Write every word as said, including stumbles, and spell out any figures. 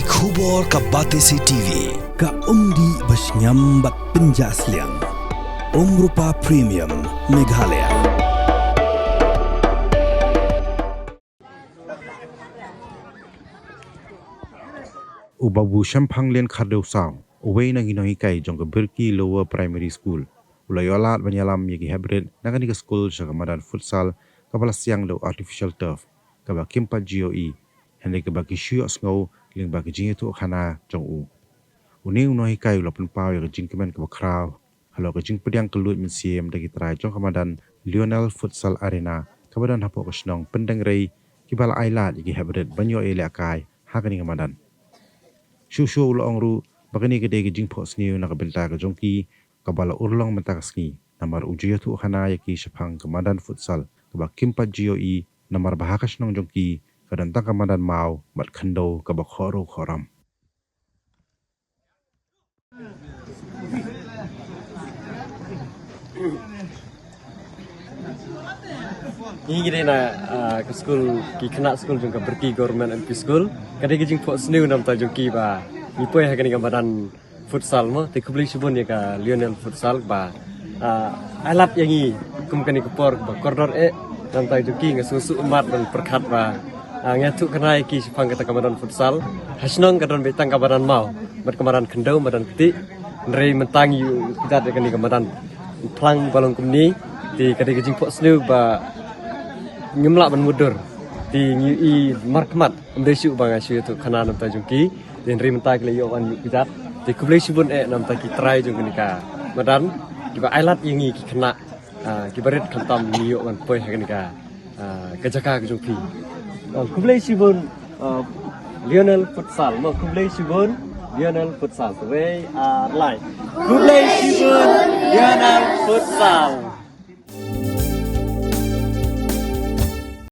Khubor ka Batesi T V, ka umdih ba shngiam bad pynjah sliang. Umrupa Premium, Meghalaya. U Babu Shemphang Lien Khardew Saw, uwei na ki nonghikai jong ka Birki Lower Primary School, u la ïoh lad ban ïalam ïa ki heprit na kane ka skul sha ka madan futsal kaba la siang da u artificial turf, kaba kim pat ju ïohi, hynrei kaba ki shu ïohsngew lyngba ka jingïathuhkhana jong u. Une u nonghikai u la pynpaw ïa ka jingkmen kaba khraw halor ka jingpdiang kylluid mynsiem da ki trai jong ka madan Lionel Futsal Arena, kaba don hapoh ka shnong Pyndengrei, kiba la ailad ïa ki heprit ban ïoh ïalehkai ha kane ka madan. Shuh shuh u la ong ruh ba kane ka dei ka jingphohsniew na ka bynta ka jong ki kaba la urlong mynta ka sngi, namar u ju ïathuhkhana ïa ki shaphang ka madan futsal kaba kim pat ju ïohi, namar ba ha ka shnong jong ki ka don tang ka madan maw bad khyndew kaba khohruh khohram. Ngi ngi dei na, ah, ka skul, ki khynnah skul jong ka Birki Government L P School. Ka dei ka jingphohsniew namta jong ki ba ngi poi ha kane ka madan futsal mo, te khublei shibun ïa ka Lionel Futsal ba, ah, ailad ïa ngi kum kane ka por ba kordor eh. Namta jong ki nga sngewsuk ummat ban pyrkhat ba, ah, nga ïathuhkhana ïa ki shaphang kata ka madan futsal. Ha shnong ka don beit tang ka madan maw bad ka madan khyndew, madan ktieh. Hynrei mynta ngi ïoh kjat ïa kane ka madan phlang ba long kumne, te ka dei ka jingphohsniew ba ngim lah ban mutdur. Te ngi ïohi markhmat, ym dei shuh ba nga shu ïathuhkhana namta jong ki. Te hynrei mynta ki la ïoh ban ïoh kjat. Te khublei shibun eh namta ki trai jong kane ka madan, kiba ailad ïa ngi ki khynnah, ah, kiba rit khamtam ngi ïoh ban poi ha kane ka, ah, ka jaka ka jong phi. Oh, khublei shibun, ah, Lionel Futsal mo, khublei shibun Lionel Futsal. Wei, ah, lai. Khublei shibun Lionel Futsal.